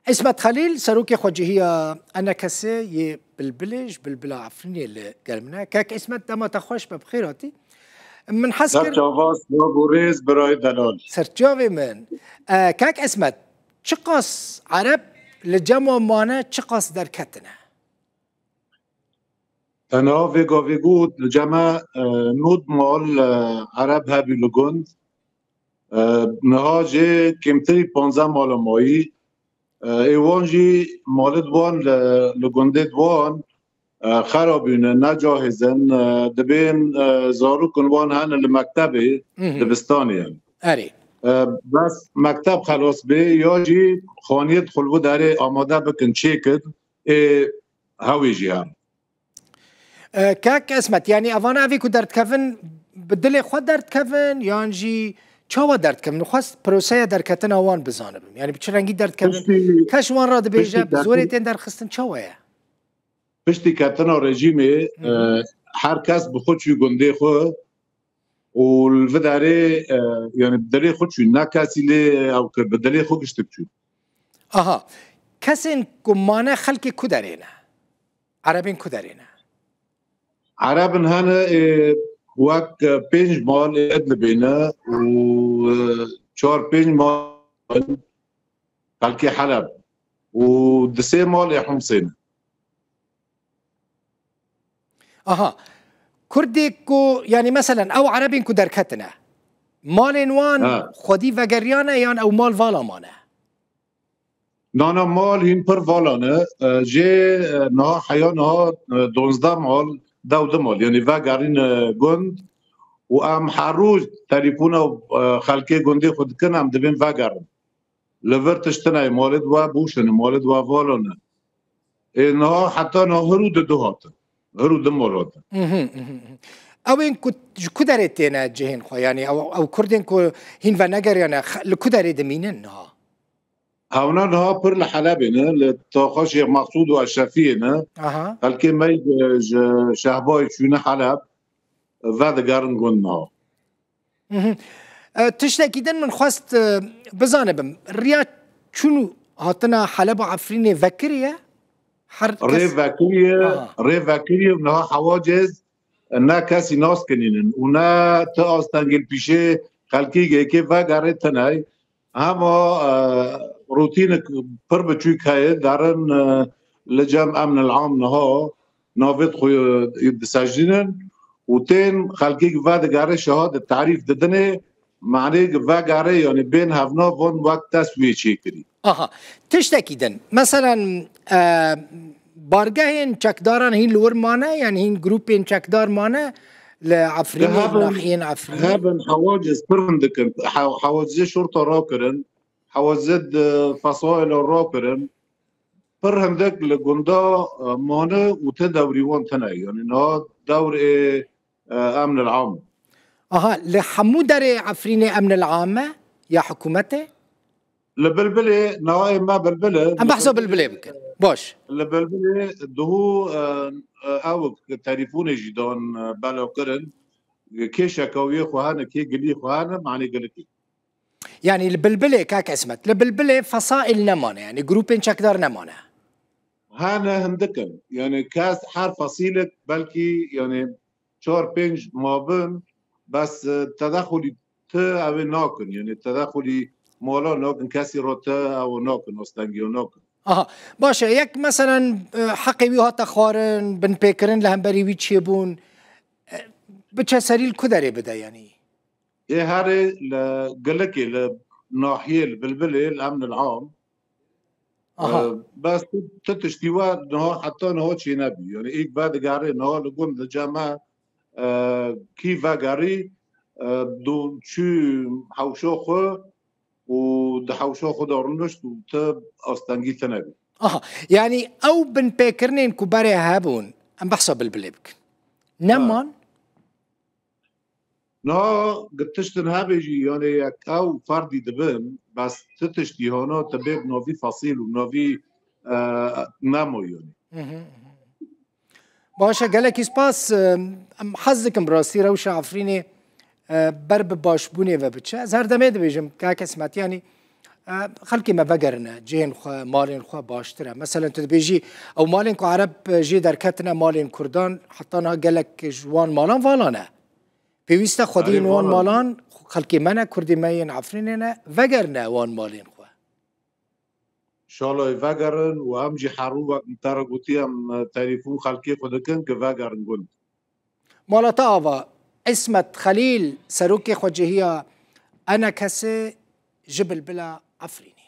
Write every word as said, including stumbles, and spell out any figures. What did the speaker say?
Îsmet Xelîl, serokê xwecihiya ENKSê yê Bilbilê, ji Bilbila Efrînê li gel min e. Kek Îsmet, dema te xweş be, bi xêr hatî. Min hez kir. Serçava, silav û rêz birayê delal. Serçavê min. E, kek Îsmet, çiqas Ereb li cem wan mane, çiqas derketine? Te niha vê gavê got, li cem me, e, nod mal, e, Ereb hebû li gund. E, niha jê kêmtirî panzdeh mala mayî. E, ê wan jî malid wan li, li gundê wan, e, xera bûne, ne cahêz in, e, dibên, e, zarokên wan hene li mektebê, Mhm. dibistanê in. Erê. E, bes mekteb xelas bê, ya jî xaniyê dixul bi derê amade bikin, çêkir, ê hewê jî hene. E, kek Esmet, yanî evana evî ku derdikevin, bi dilê xwe derdikevin, yan jî çawa derdikevin? Xwest proseya derketina wan bizanibim. Yanî bi çi rengî derdikevin? Piştî, Kes ji wan re dibêje, piştî bi zorê ketin-, tên derxistin, çawa ye? Piştî ketina rejîmê, Hı hı. e, her kes bi xwe çû gundê xwe û li vî derê, e, yanî bi dilê xwe çû, ne kesî lê ew kir, bi dilê xwe giştik çû. Aha. Kesên ku mane xelkê ku derê ne? Erebên ku derê ne? Erebin hene, ê, wek, e, pênc mal ê Idlibê ne û, e, çar pênc mal xelkê Heleb û di sê mal ê Humsê ne. Aha. Kurdê ku, yanî meselen ew Erebên ku derketine, malên wan Ha. xwedî vegeriyane yan ew mal vala mane? Nana mal hîn pir vala ne. E, jê, e, niha heya niha, e, donzdeh mal, dewde mal. Yanî vegerîne gund û em her roj telefona, e, xelkê gundê xwe dikin, em dibên vegerin. Li vir tişt tune ye, malê di we bûşin, malê di we vala ne. Ê niha heta niha hir û di du hatin. Hir û di mal hatin. Mhm, mhm, mhm. Ew ên ku ji ku derê têne cihên xwe? Yanî ew, ew Kurdên ku hîn venegeriyane, xe-, li ku derê dimînin niha? Hewna niha pir li Helebê ne, li taxa Şêx Mexsûd û Eşrefiyê ne. Aha. Xelkê me ji, ji Şehbayê çûne Heleb, vedigerin gund niha. Mhm. E, tiştekî din min xwest, e, bizanibim. Riya çûn û hatina Heleb û Efrînê vekiriye? Her kes Rê vekiriye, Aha. rê vekiriye û niha hewa cêz ne kesî nas kinînin û ne ti astengî li pîşê xelkî yekê vegerê tine ye. Hema, e, rutînek pir biçûk heye, derin, e, li cem emnil am niha navê xwe, e, disejînin û tên xelkê vedigere şeha di tarîf didinê, manê vegerê, yanî bên hevna van wek dest wê çêkirî. Aha, tiştekî din. Meselen, e, bargehên çekdaran hîn li wir mane, yanî hîn grûpên çekdar mane li Efrînê, hebin, nahiyên Efrînê? Hebin, hewacê pir hindik in. He-, hewacê şorta rakirin, hewacê di fesaîla rakirin. Pir hindik li gunda, e, mane û te dewrî wan tine. Yanî niha dewr ê, e, emnil am. Aha, li hemû derê Efrînê emnil am e ya hikûmetê? Li Bilbilê, nayê me Bilbil e. Em behsa Bilbilê bikin. Baş. Li Bilbilê duhû, e, e, ew telefonê jî dan, e, bela kirin. Kê şekawiyê xwe hene, kê gilî xwe hene, manê gilikî. Yanî li Bilbilê, kak Esmet, li Bilbilê fesaîl nemane, yanî grûpên çekdar nemane. Hene hindik in. Yanî kes her fesîlek belkî, yanî çar pênc ma bin, bes, e, tedexulî ti ew ê nakin. Yanî tedexulî mala nakin, kesî re ti ew nakin, astengiya nakin. Aha. Baş e, yek meselen, e, heqê wî hate xwarin, binpêkirin li hemberî wî çêbûn, e, biçe serî li ku derê bide yanî? Ê herê li Gilikê, li nahiyê, li Bilbilê, li emnil am. Aha. E, bes tu, tu tiştî we niha heta niha çênebû. Yanî êk vedigerê niha li gund li cem me, e, kî vegerî, e, du çû hewşa xwe û di hewşa xwe de rûnişt û ti astengî tine bû. Aha. Yanî ew binpêkirinên ku berê hebûn, em behsa Bilbilê bikin. Ha. Neman? Niha gi tiştin hebe jî, yanî yek ew ferdî dibin, bes ti tiştî hana te bê bi navî fesîl û navî, e, nemo yanî. Mhm, mhm. Baş e, gelekî spas. E, em hez dikim bi rastî rewşa Efrînê, e, ber bi başbûnê ve biçe. Ez her demê dibêjim, kak Esmet, yanî E, xelkê me vegerine cihên xwe, malên xwe baştir e. Meselen, tu dibêjî, ew malên ku Ereb jê derketine, malên Kurdan, heta niha gelek ji wan malan vala ne. Pêwîst e xwediyên wan malan, xelkê me ne, Kurdê me yên Efrînê ne, vegerine wan malên xwe. Şaloy vegerin û em jî herû wek min te re gotî, em telefon xelkê xwe dikin ki vegerin gund. Mala te ava, Îsmet Xelîl, serokê xwecihiya ENKSê ji Bilbila Efrînê.